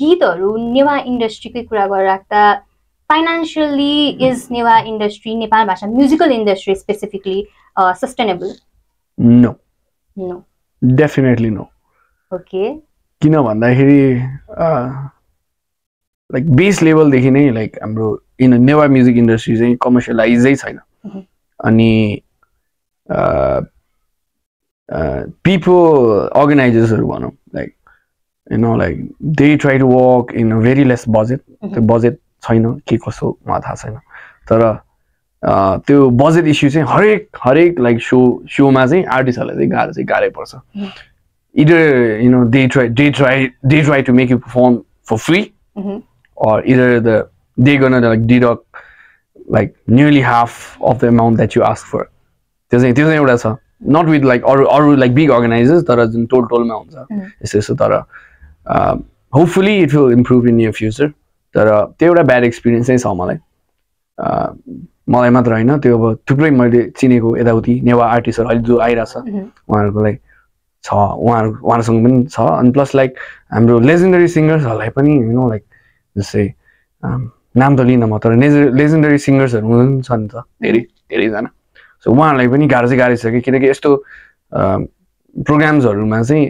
गीतहरु नेवा इन्डस्ट्रीकै कुरा गरेर राख्दा financially is Newa industry Nepal भाषा musical industry specifically sustainable? No. No. Definitely no. Okay. किन भन्दाखेरि like base level देखि नै like हाम्रो in नेवा music industry चाहिँ commercialize छैन अनि people organizersहरु भनौं like you know like they try to work in a very less budget त्यो बजेट छैन के कसो मलाई थाहा छैन तर त्यो बजेट इश्यू चाहिँ हरेक लाइक शोमा चाहिँ आर्टिस्टहरुलाई चाहिँ गाह्रै पर्छ either you know they try to make you perform for free or either they're gonna like deduct like nearly half of the amount that you ask for त्यो चाहिँ एउटा छ not with like or like big organizers तर जुन टोलमा हुन्छ यसो तर hopefully it will improve in near future तर त्यो एउटा ब्याड एक्सपिरियन्स चाहिँ छ मलाई मात्र हैन त्यो अब थुप्रै मैले चिनेको यताउति नेवा आर्टिस्टहरु अहिले जो आइराछ उहाँहरुको लागि छ उहाँहरुसँग पनि छ अनि प्लस लाइक हाम्रो लेजेन्डरी सिंगर्सहरुलाई पनि यु नो लाइक जस्तै नाम त लिन म तर लेजेन्डरी सिंगर्सहरु पनि छन् नि त धेरै जना सो उहाँहरुलाई पनि गाह्रो छ किनकि यस्तो प्रोग्राम्सहरुमा चाहिँ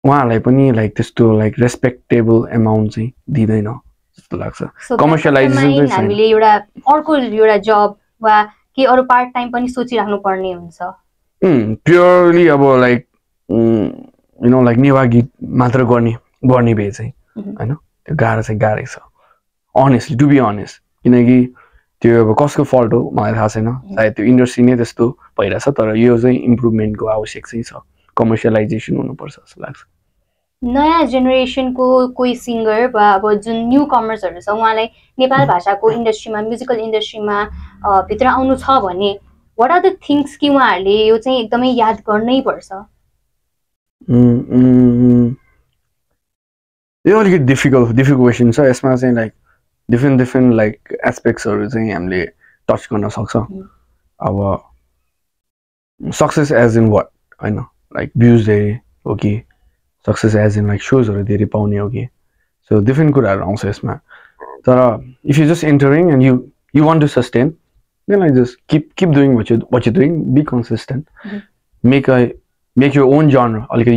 उहाँहरुलाई पनि लाइक त्यस्तो लाइक रेस्पेक्टेबल अमाउन्ट चाहिँ दिदैन जस्तो लाग्छ कमर्शियलाइजेसन चाहिँ हामीले एउटा जब वा के अरु पार्ट टाइम पनि सोचिराख्नु पर्ने हुन्छ प्योरली अब like you know like Newa गीत मात्र गर्ने भए चाहिँ हैन त्यो गाह्रै छ अनेस्टली टु बी अनेस्ट किनकि त्यो अब कसको फल्ट हो मलाई थाहा छैन सायद त्यो इन्डस्ट्री नै त्यस्तो भइराछ तर यो चाहिँ इम्प्रुभमेन्टको आवश्यक चाहिँ छ कमर्शियलाइजेसन हुनुपर्छ जस्तो लाग्छ नयाँ जेनेरेसनको कोही सिंगर वा अब जुन न्यू कमर्सहरु छ उहाँलाई नेपाल भाषाको इन्डस्ट्रीमा म्युजिकल इन्डस्ट्रीमा भित्र आउनु छ भने व्हाट आर द थिंग्स कि उहाँहरुले यो चाहिँ एकदमै याद गर्नै पर्छ यो अलिकति डिफिकल्ट क्वेशन छ यसमा चाहिँ लाइक डिफरेन्ट लाइक एस्पेक्ट्सहरु चाहिँ हामीले टच गर्न सक्छ अब सक्सेस एज इन व्हाट हैन लाइक भ्यूज हो कि सक्सेस एज इन लाइक शोजहरु धेरै पाउने हो कि सो डिफरेन्ट कुराहरु आउँछ यसमा तर if you just entering and you want to sustain then like जस्ट keep doing what you're doing, be consistent, make your own genre अलिकति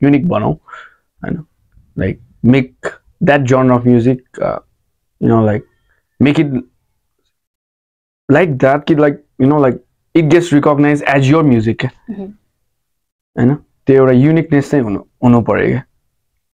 unique बनाऊ हैन like make that genre of music you know like make it like that like you know like it gets recognized as your music हैन त्यो एउटा uniqueness चाहिँ हुनु पर्यो